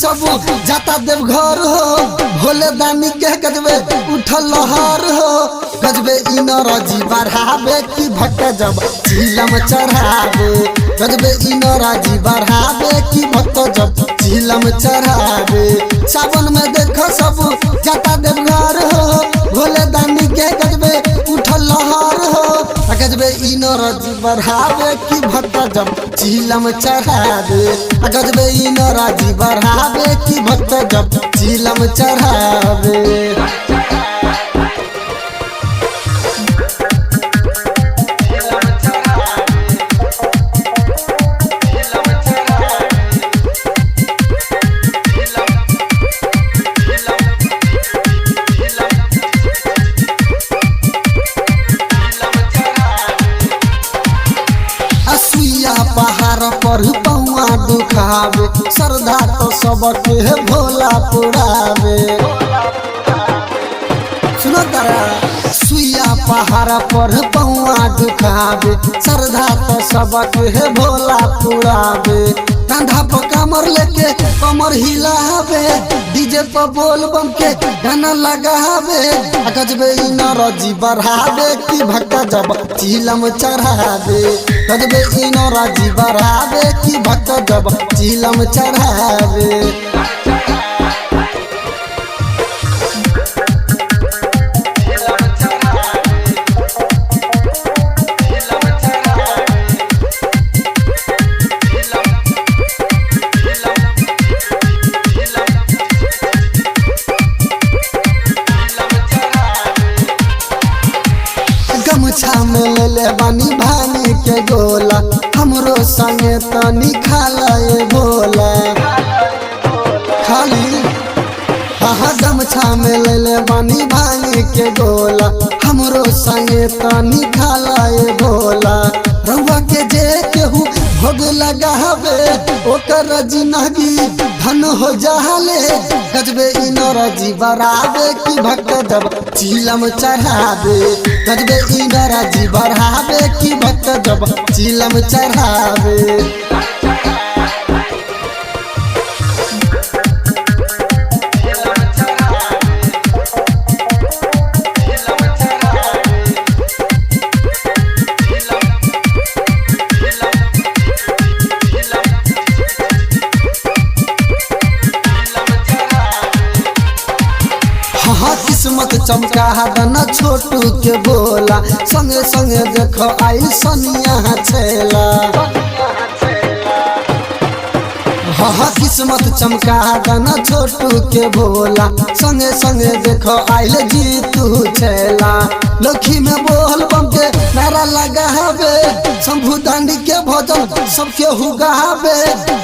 सब जाता देवघर हो, भोले दानी के गजबे उठल लहर हो। गजबे इनरजी बढ़ावे की भक्त जब चिलम चढ़ावे। गजबे इनरजी बढ़ावे की भक्त जब चिलम चढ़ावे। सावन में देख सब जाता देवघर हो, भोले दानी के गजबे उठल लहर हो। गजबे इनरजी बढ़ावे की भक्त जब चिलम चढ़ावे। गजबे इनरजी बढ़ावे की भक्त जब चिलम चढ़ावे। सुइया पहाड़ पर पौआ दुखावे, श्रद्धा तो सबके भोला पुरावे। सुनो तारा, सुइया पहाड़ पर पौआ दुखावे, श्रद्धा तो सबके भोला पुरावे। कंधा पर कमर लेके कमर हिलावे, डीजे पर बोल बम के गाना लगावे। गजबे इनरजी बढ़ावे की भक्त जब चिलम चढ़ावे। गजबे इनरजी बढ़ावे की भक्त जब चिलम चढ़ावे। गमछा में ले ले बानी भांग के गोला, हमरो संगे तनी खा ले भोला। खाली हाँ, गमछा में ले ले बानी भांग के गोला, हमरो संगे तनी खा ले भोला। रउआ के जे केहू भोग लगावे, ओकर जिनगी धन हो जाले। गजबे इनरजी बढ़ावे की भक्त जब चिलम चढ़ावे। गजबे इनरजी बढ़ावे की भक्त जब चिलम चढ़ावे। हाँ, किस्मत चमका दना छोटू के बोला, संगे संगे देखो आई सनिया छेला। हाँ, किस्मत चमका दना छोटू के बोला, संगे संगे देखो आइल जीतू छेला। लखी में बोल बम के नारा लगावे, शंभु दांडी के भजन सबके हुगावे।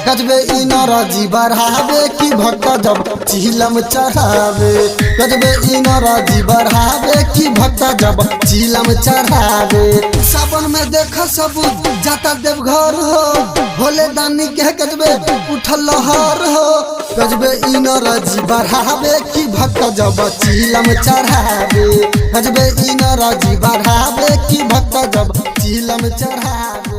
गजबे इनरजी बढ़ावे की भक्त जब चिलम चढ़ावे। गजबे इनरजी बढ़ावे की भक्त जब चिलम चढ़ावे। सावन में देख सब जाता देवघर हो, भोले दानी के गजबे उठल लहर हो। गजबे इनरजी बढ़ावे की भक्त जब चिलम चढ़ावे। गजबे इनरजी बढ़ावे की भक्त जब चिलम चढ़ावे।